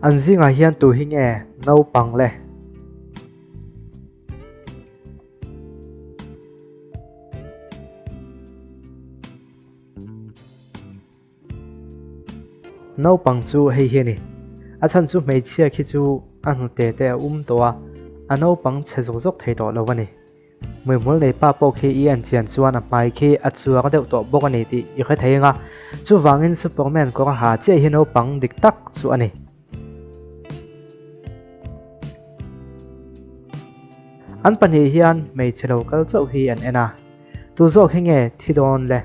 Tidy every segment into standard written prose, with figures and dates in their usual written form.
An zingah hian tu hi nge naupang le? Naupang chu hei hi a ni. A chhan chu hmeichhia khi chu a hnute te a um tawh a, a naupang chhe zawk zawk thei tawh lo a ni. Hmuihmul nei pa pawh khi i en chian chuan a hmai khi a chuang deuh tawh bawk a ni tih i hre thei ang a, chuvangin Superman kawr a ha chiah hi naupang dik tak chu a ni. An pahnih hian hmeichhe lo kal chauh hi an en a, tu zawk hi nge thi dawn le?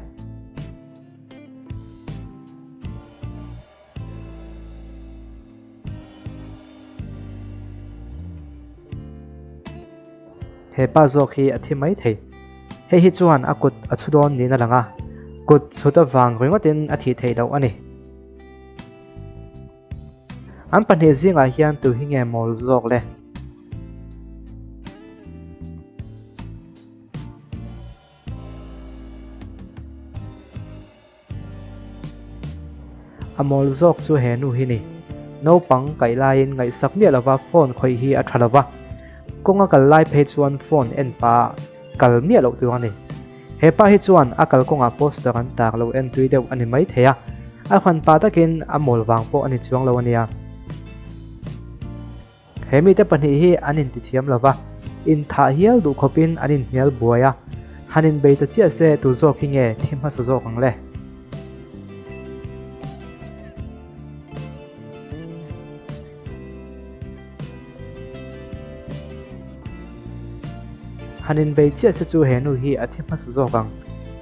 He pa zawk hi a thi mai thei. Hei hi chuan a kut a chhu dawn niin a lang a, kut chhut avang ringawtin a thih theih loh a ni. An pahnih zingah hian tu hi nge mawl zawk le? A mawl zawk chu he nu hi ni. Naupang kaih laiin ngaihsak miah lova phone khawih hi a tha lova. Kawnga kal lai phei chuan phone en pah kal miah loh tur a ni. He pa hi chuan a kalkawngah poster an tak lo en tui deuh a ni mai thei a, a hman pah takin a mawl vang pawh a ni chuang lo a nia. He mite pahnih hi an intithiam lo va, inthah hial duh khawpin an inhnial buai a, han inbei ta chiah se tu zawk hi nge thi hmasa zawk ang le? Han inbei chiah se chu he nu hi a thi hmasa zawk ang.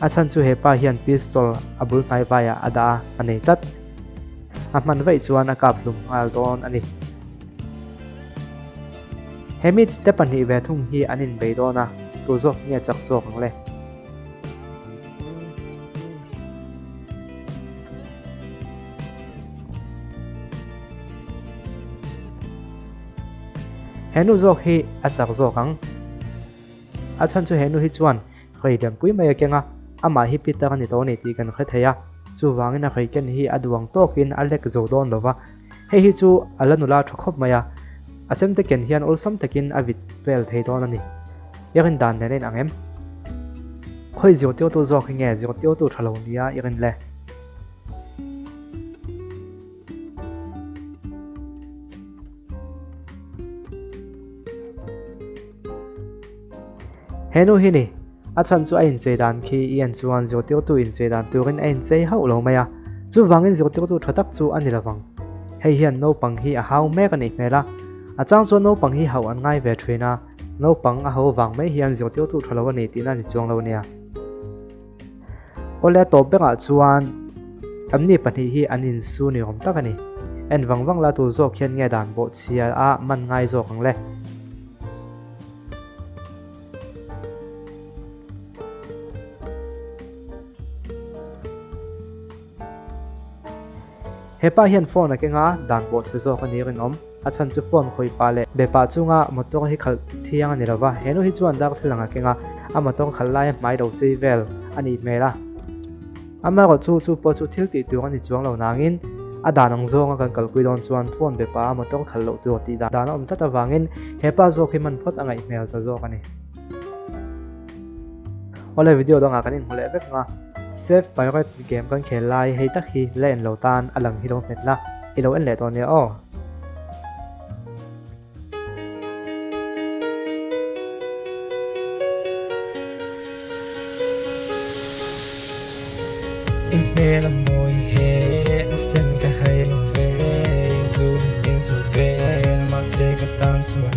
A chhan chu he pa hian pistol a bul hnai vaiah a dah a, a nei tlat. A hman vaih chuan a kap hlum nghal dawn a ni. He mite pahnih ve thung hi an inbei dawn a, tu zawk nge chak zawk ang le? He nu zawk hi a chak zawk ang. A chhan chu he nu hi chuan hrei lianpui mai a keng a, amah hi Peter a ni tawh a ni tih kan hre thei a, chuvangin a hrei ken hi a duang tawkin a lek zo dawn lo va. Hei hi chu a la nula tha khawp mai a, a chemte ken hian awlsam takin a vit vel thei dawn a ni. I rin dan nen a inang em? Khawi zirtirtu zawk hi nge zirtirtu tha lo nia i rin le? He nu hi ni, a chhan chu a inchei dan khi i en chuan zirtirtu inchei dan turin a inchei hauh lo mai a, chuvangin zirtirtu tha tak chu a ni lovang. Hei hian naupang hi a hau mek a nih hmel a, a chang chuan naupang hi hauh an ngai ve thin a, naupang a ho vang mai hian zirtirtu tha lo a ni tihna a ni chuang lo nia. Awle a tawp berah chuan an ni pahnih hi an insu ni awm tak a ni. En vang vang la tur zawk hian nge dan bawh chhia a man ngai zawk ang le. He pa hian phone a keng a, dan bawh chhe zawk a ni rinawm. A chhan chu phone khawi pah leh be pah chunga motor hi khalh thiang a ni lo va, he nu hi chuan darthlalang a keng a, a motor khalh laia hmai lo chei vel a nih hmel a. Amaherawh chu chu pawh chu thil tih tur a ni chuang lo nangin a dan ang zawnga kan kalpui dawn chuan phone be pah a motor khalh loh tur tih dan a awm tlat avangin he pa zawk hi man phawt a ngaih hmel ta zawk a ni. Awle video dangah kan inhmu leh vek ang a, Save Pirates game kan khel lai hei tak hi la en lo tan a lang hi lo hmet la, i lo en leh tawh nia aw. I hmel a mawi he a sen ka hai lo ve, i zut in zut vel mahse ka tan chuan.